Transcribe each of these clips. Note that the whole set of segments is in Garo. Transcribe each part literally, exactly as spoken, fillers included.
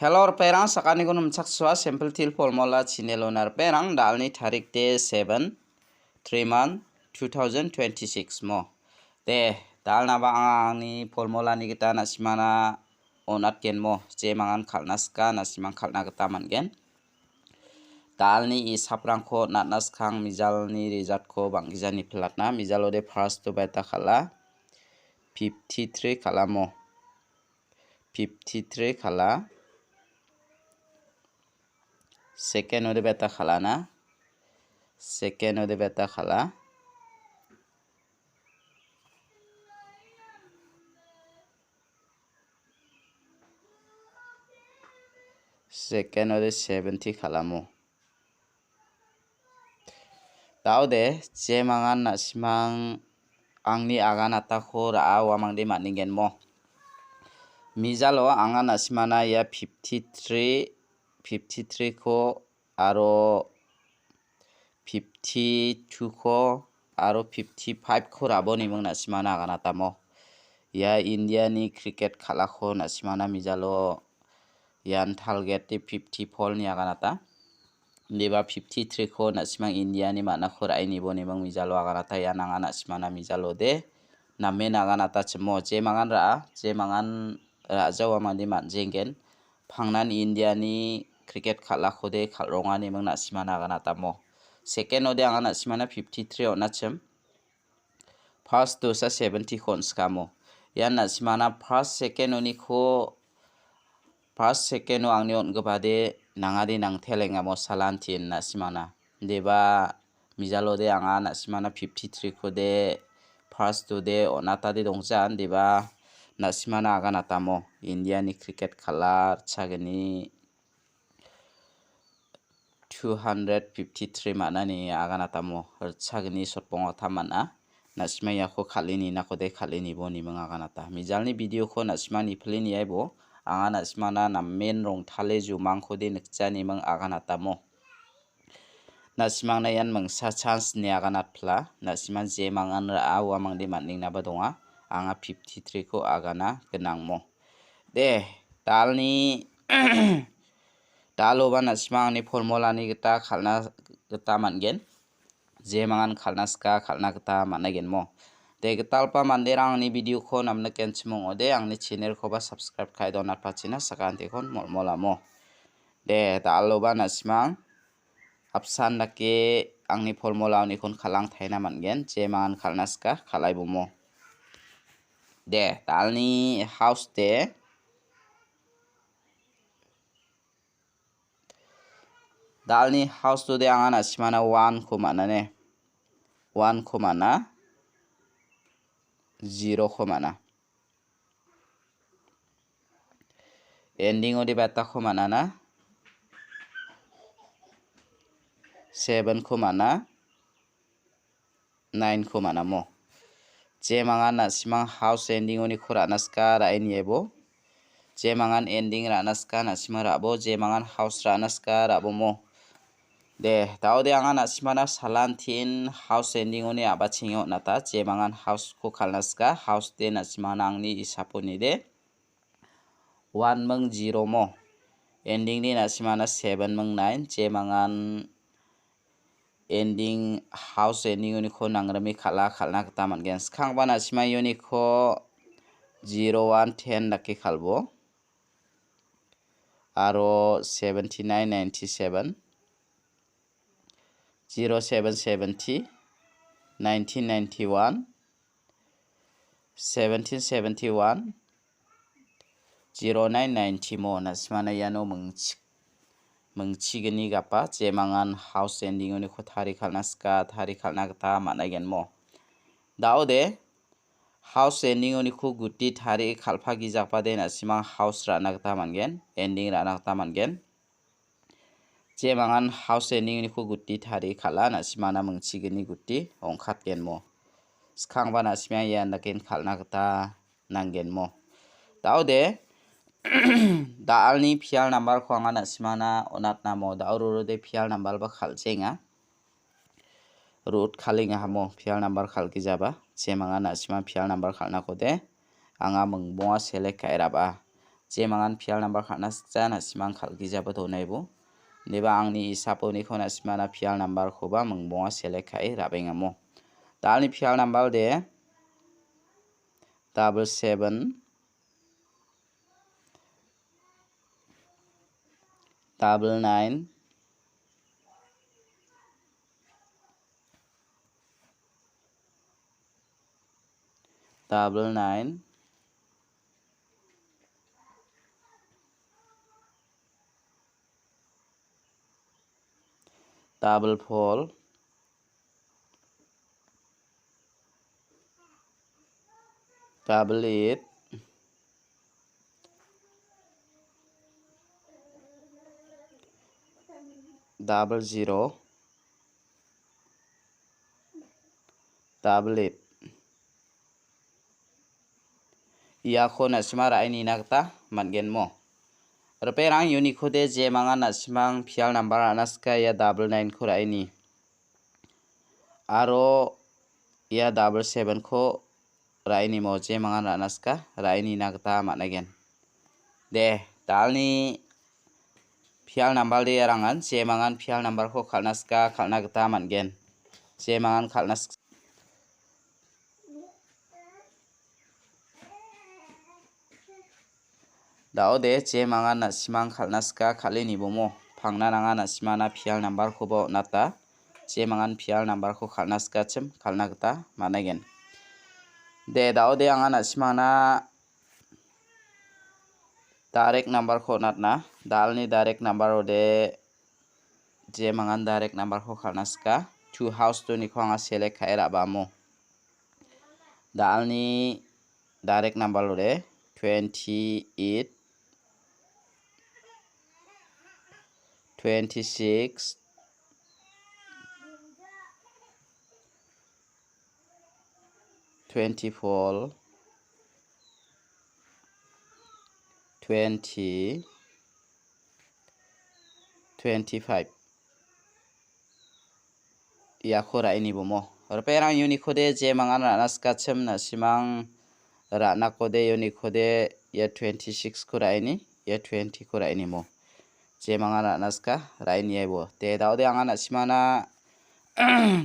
Hello, ripengrang, sakantikon nimchaksoa, Simple Teer Formula channel-ona ripengrang, da·alni tarik de seven, three month, two thousand twenty-six mo. De, da·alnaba anga angni formulani gita na·simana on·atgenmo, jemangan kal·na sika, na·simang kal·na gita man·gen. Da·alni isaprangko on·atna skang mijalni resultko bang·gijani pilatna, mijalode first-o beta kal·a, fifty-three kal·amo. Fifty-three kal·a. Second-ode beta kal·ana. Second-ode beta kal·a. Second-ode seventy kal·amo. Da·ode, jemangan na·simang angni aganatako ra·a uamangde man·engenmo. Mijalo anga na·simana ia fifty-three, fifty-three-ko aro fifty-two-ko aro fifty-five-ko ra·bo neming na·simana aganatamo. Ia India-ni cricket kal·ako na·simana mijalo ian target de fifty-four-ni aganata. Indiba fifty-three-ko na·simang India-ni man·ako ra·e nibo neming mijalo aganata. Ian anga na·simana mijalode namen aganata chimo. Jemangan ra·a, jemangan ra·jawa mande man·jenggen. Pangnan India-ni cricket kal·akode kal·ronga neming na·simana aganatamo. Second-ode anga na·simana fifty-three on·achim. First-osa seventy-ko on·skamo. Ian na·simana first, second-oniko, first, second-o angni on·gipade nangade nangtelengamo salantin na·simana. Deba mijalode anga na·simana fifty-three-kode first-ode on·atade dongjan, deba na·simana aganatamo. India-ni cricket kal·a ritchagni two hundred fifty-three man·ani aganatamo ritchagni sotbongo tam man·a. Na·sima iako kal·e ninakode kal·e nibo neming aganata. Mijalni video-ko na·sima nipile niaibo, anga na·simana namen rongtale jumangkode nikja neming aganatamo. Na·simangna ian mingsa chance ine aganatpla. Na·sima jemangan ra·a uamangde man·engnaba donga. Anga fifty-three-ko agana gnangmo. De, da·alni da·aloba na·sima angni formulani gita kal·na gita man·gen. Jemangan kal·na sika kal·na gita man·aigenmo. De, gitalpa manderang angni video-ko namnikenchim ong·ode, angni channel-koba subscribe ka·e donatpachina sakantikon molmolamo. De, da·aloba na·simang apsan dake angni formula-onikon kal·angtaina man·gen. Jemangan kal·na sika kal·aibomo. De, da·alni house de. Da·alni house-ode anga na·simana one-ko man·a ne. One-ko man·a. Zero-ko man·a. Ending-ode beta-ko man·ana. Seven-ko man·a. Nine-ko man·amo. Jemangan na·simang house ending-oniko ra·na sika ra·e niaibo. Jemangan ending ra·na sika na·simang ra·bo. Jemangan house ra·na sika ra·bomo. De, da·ode anga na·simana salantin house ending-oni a·bachenge on·ata. Jemangan house-ko kal·na sika. House de na·simana angni isaponi de. One ming zero mo. Ending-ni na·simana seven ming nine. Jemangan ending, house ending-oniko nangrime kal·a, kal·na gita man·gen. Skangba na·sima ioniko zero one ten dake kal·bo. Aro seventy nine ninety seven, zero seven seventy, nineteen ninety one, seventeen seventy one, zero nine ninety mo. Na·simana iano mingchi-, mingchigni gapa, jemangan house ending-oniko tari kal·na sika, tari kal·na gita man·aigen mo. Da·ode, house ending-oniko guti tari kal·pagijakbade na·simang house ra·na gita man·gen, ending ra·na gita man·gen. Jemangan house ending-oniko guti tari kal·a, na·simana mingchigni guti ong·katgenmo. Skangba na·sima ian daken kal·na gita nanggenmo. Da·ode, da·alni pial nambarko anga na·simana on·atnamo. Da·o rorode pial nambarba kal·jenga. Rut kalinga hamo pial nambar kal·gijaba. Jemangan na·sima pial nambar kal·nakode anga mingbonga select ka·e raba. jemangan pial number kal·na sikja, na·simang kal·gijaba donaibo. Deba angni isaponiko na·simana pial number-koba mingbonga select ka·e ra·bengamo. Dalni pial number de double seven, double nine, double nine, double four, double eight, double zero, double eight. Iako na·sima ra·e nina gita man·genmo. Ripengrang, uniko de jemangan na·simang pial number ra·na sika ia double nine-ko ra·e ni. Aro ia double seven-ko ra·e nimo jemangan ra·na sika ra·e nina gita man·aigen. De, dalni pial number de arangan jemangan pial number-ko kal·na sika kal·na gita man·gen. Jemangan kal·na sik- Daode, jemangan na·simang kal·na sika kal·e nibomo. Pangnan anga na·simana pial number-koba on·ata. Jemangan pial number-ko kal·na sikachim kal·na gita man·aigen. De, daode anga na·simana direct number-ko on·atna. Dalni direct number-ode jemangan direct number-ko kal·na sika. Two house-oniko anga select ka·e ra·bamo. Dalni direct number-ode twenty-eight, twenty-six, twenty-four, twenty, twenty-five. Iako ra·e nibomo. Ripengrang, uniko de jemangan ra·na sikachim na·simang ra·nako de uniko de ia twenty-six-ko ra·e ni, ia twenty-ko ra·e nimo. Jemangan ra·na sika ra·e niaibo. De, daode anga na·simana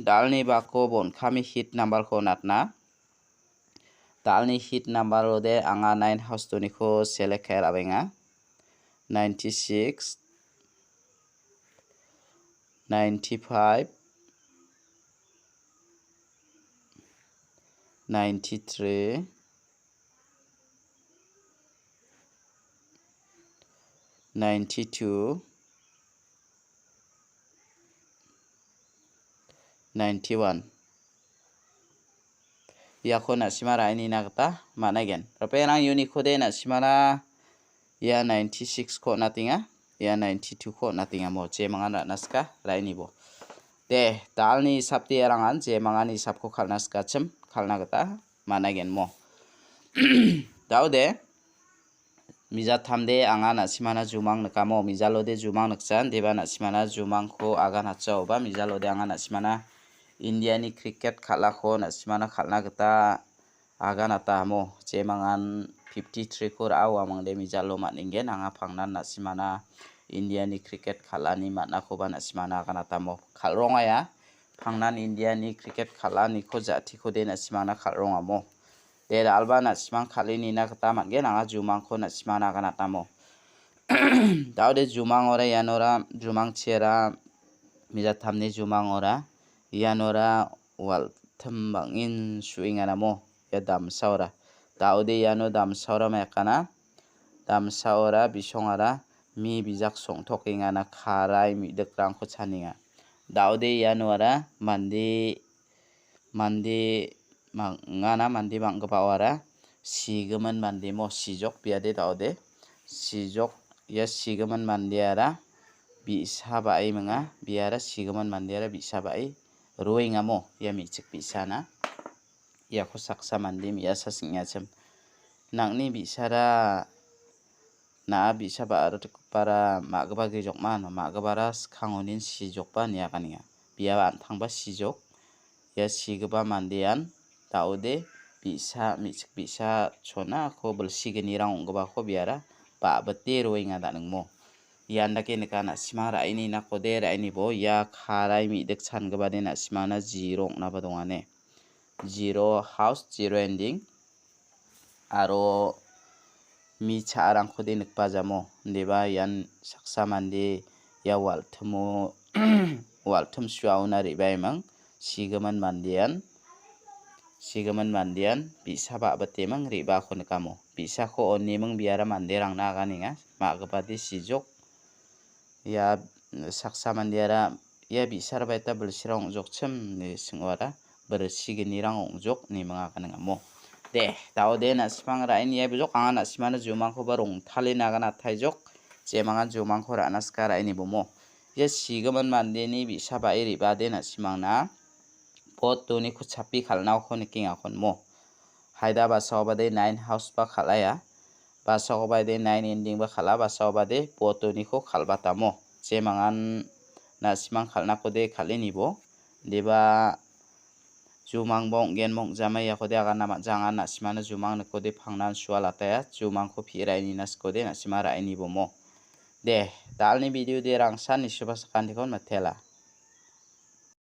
dalni bako bon kami hit number-ko on·atna. Dalni hit number-ode anga nine house-oniko select ka·e ra·benga. Ninety-six, ninety-five, ninety-three, ninety-two, ninety-one. Iako na·sima ra·e nina gita man·aigen. Ripengrang, uniko de na·simana ia ninety-six-ko on·atenga, ia ninety-two-ko on·atenga mo. Jemangan ra·na sika ra·e nibo. De, dalni hisap de arangan jemangani hisapko kal·na sikachim kal·na gita man·aigen mo. Daode, mijattamde anga na·simana jumang nikamo, mijalode jumang nikjan, deba na·simana jumangko agan hatjaoba, mijalode anga na·simana Indiani cricket kal·ako na·simana kal·na gita aganatamo. Jemangan fifty-three-ko ra·a, uamangde mijalo man·engen, anga pangnan na·simana Indiani cricket kal·ani man·akoba na·simana aganatamo. Kal·rongaia, pangnan Indiani cricket kal·aniko ja·tikode na·simana kal·rongamo. De, da·alba na·simang kal·e nina gita man·gen, anga jumangko na·simana aganatamo. Daode jumangora ianora, jumangchiara mijattamni jumangora, ianora waltim bang·en su·enganamo, ia damsaora. Daode iano damsaora maikana, damsaora bisongara mi bijak song·tokengana karai mi·dikrangko chanenga. Daode ianoara mande Mande mang-, mande bang·gipaoara sigimin mandemo sijok biade daode. Sijok ia sigimin mandeara bi·sa ba·e minga, biara sigimin mandeara bi·sa ba·e roengamo ia me·chik bi·sana. Iako saksa mande me·asa sing·achim. Nang·ni bi·sara Na·a bi·sa ba·rarokgipara ma·gipa gijokman, ma·gipara skangonin sijokba niakanenga. Biaba an·tangba sijok. Ia sigipa mandean da·ode bi·sa, me·chik bi·sa chonako bilsi gnirang ong·gipako biara ba·bite roenga da·ningmo. Ian dake nika na·simang ra·ini nakode ra·inibo ia karai mi·dik changipade na·simangna zero ong·naba dongane. Zero house, zero ending. Aro mi cha·arangkode nikbajamo. Indiba ian saksa mande ia wal·timo, wal·tim suaona re·baiming. Sigimin mandean, sigimin mandean bi·sa ba·biteming re·baako nikamo. Bi·sako oniming biara manderangna aganenga. Ma·gipade sijok. Ia saksa mandeara ia bi·sara baita bilsirang ong·jokchim ine sing·oara, bilsignirang ong·jok ine minga ka ningamo. De, daode na·simang ra·en ia bijok anga na·simana jumangkoba rongtale nagan ataijok, jemangan jumangko ra·na sika ra·enibomo. Ia sigimin mandeni bi·sa ba·e re·bade na·simangna pot doniko chapi kal·naoko nikengakonmo. Haida basaobade nine house ba kal·aia. Basaobade nine ending ba kal·a, basaobade pot doniko kal·batamo. Jemangan na·simang kal·nakode kal·enibo. Deba jumangba ong·genba ong·jama iakode agana ma·ja anga na·simana jumang nikode pangnan sual ataia. Jumangko pi·e ra·enina sikode na·sima ra·enibomo. De, dalni video de rangsan nisuba sakantikon matela.